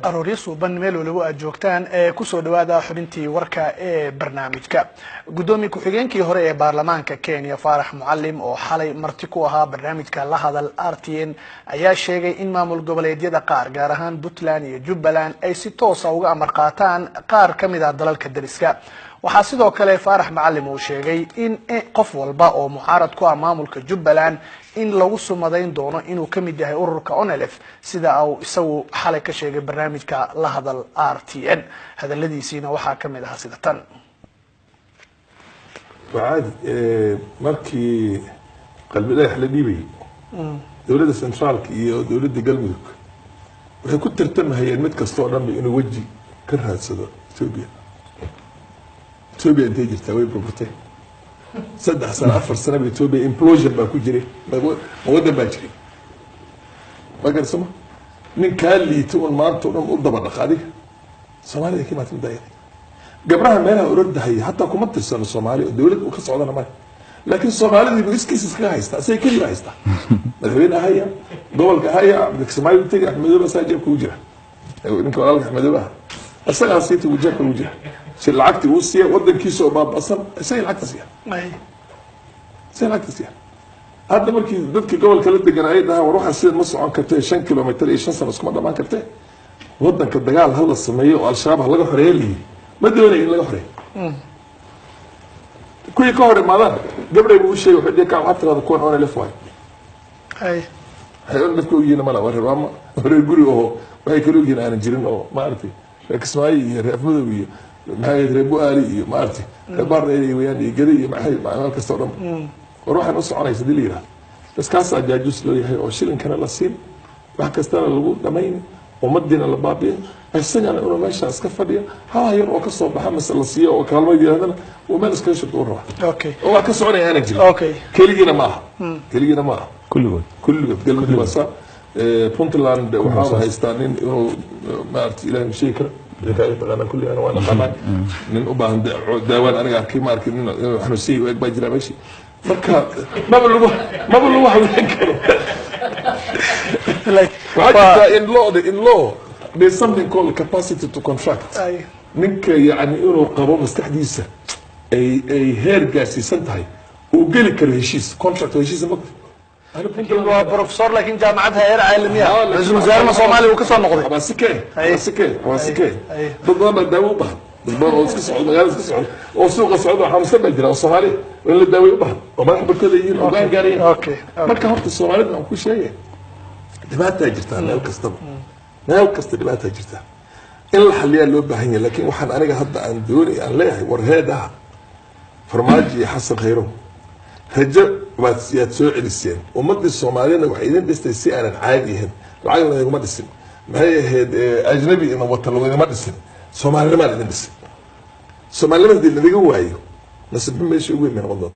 Arooryo suuban meel waliba aad joogtaan ee kusoo dhawaada xubintii warka ee barnaamijka. Guddoomiye ku-xigeenkii hore ee baarlamaanka Kenya, Faarax Mucalim, oo xalay marti ku ahaa barnaamijka La Hadal RTN, ayaa sheegay in maamul goboleedyada qaar, gaar ahaan Puntland iyo Jubbaland, ay si toosa uga amar qaataan qaar ka mid ah dalalka dariska. Waxaa sidoo kale Faarax Macalim uu sheegay in qof walba oo mucaarad ku ah maamulka Jubbaland in lagu sumadayn doono inuu ka mid yahay ururka ONLF, sida uu isagu xalay ka sheegay barnaamijka La Hadal RTN. Hadaladiisiina waxaa ka mid ahaa sida tan. Waa caadi. Markii Qalbi Dhagax la dhiibayay, dowladda centraalka iyo dowladda Galmudug waxay ku tartamahayeen mid kasta oo dhanba inuu weji ka raadsado Etoobiya. Etoobiya intay jirtaa? Way burburtay. 3 sano, 4 sanaba Etoobiya implosion baa ku jiray. Ma waddan baa jiray? Ma garsama nin kaa liita un maanta o dhan u daba dhaqa adiga. Soomaalida ka imaatay midayada gabraha meelaha orodahaya hataa kuma tirsano Soomaali oo dowlad uu ka socdana male, laakiin Soomaalidiibu iskiis iskaga haystaa, isaga keliba haystaa. Madaxweyne haya, gobolka haya, Kismaayo u tegay, Axmedoobe asaga jeebka ugu jira. Ninka walaalka Axmedoobe ah isagaa siita uu jeebka ugu jira si lacagtii uu siiya wadankiisa oo baaba'san. Isaga lacagta siiya, isaga lacagta siiya. Hadda markii dadkii gobolka la degan ay dhahaan, "War, waxaa sidan ma socon karte, 5 kilomitr iyo 5 sano iskuma dhamaan karte, wadanka dagaal ha la sameeyo oo Al-Shabaab ha laga xoreeyo," layihi, ma doonayo in laga xoreeyo. Kuwii ka hor imaadaan gabdhay buu u sheegay, wuxuu dhihi, "Waxaad tirahda kuwan ONLF waay." Waxay ONLF ka ogyihiin mala, waa reer waama, reer guri oo waxay kala ogyihiin aanan jirin, oo maaragtay reer Kismaayo iyo reer Afmadow iyo maxay ahayd, reer Bu-aali iyo maaragtay reer Baardheer iyo weyaan iyo Gede iyo maxay meel kasta oo dhan. War, waxaan u soconaysa hadii la yidhahdo bas kaasaa jaajuus loo yahay oo shilinkana la siin, wax kastana lagu dhamayn, ummadiina la baabi'in, isagana inuu meesha iska fadhiyo, halaha yar oo kasoo baxa mase la siiyo oo kaalmo yidhahdana uu meel iskaga shubto u rabaa oo wax ka soconaya aanan jirin. Keligiina ma aha, keligiina ma aha. Kulligood. Kulligood. Galmudug waa saa. Puntland waxaaba haystaa nin inuu maarata Ilahay sheegi kara. Idinka taqaanaa, kulli ana waa naqaanaa. Nin u baahan daawaan aniga arkay, ma arkin nin inuu xanuunsan yahay u eg baa jira meeshii. Marka maba lagu haween karo. Like waxaa jirtaa in law there's something called capacity to contract. Ninka yacni inuu qabo maskaxdiisa ay heer gaarsiisan tahay uu geli karo heshiis, contract oo heshiis ma. Waa professor, laakiin jaamacad heer caalamiya, ra-iisul wasaarena Soomaaliya uu ka soo noqday. Xabaasikee, xabaasikee, xabaasikee. Dad badan baa daawo u baahan, dad badan oo iska socdo, magaalada iska socdo oo suuqa socdo oo xanuunsan baa jira oo Soomaali oo in la daaweey u baahan oo madax barkooda yihiin oo go'aan gaarayeen. Marka horta Soomaalida aan ku sheegay, dhibaataa jirtaa meel kastaba, meel kasta dhibaataa jirta, in la xaliyaa loo baahan yahay. Laakiin waxaan aniga hadda aan doonay aan leeyahay, war heedaha, Farmaajo iyo Xasan Khayrow, rajo baad yaad soo celiseen. Ummadii Soomaaliyana waxay idin dhistay si aanan caadi ahayn. Lacagna laguma dhisin, maxay ahayd, ajnabi ina wata laguma dhisin, Soomaalinimaa idin dhisay. Soomaalinimada hadii ladaga waayo, nasiibba meesha ugu weyn bay noqon doonta.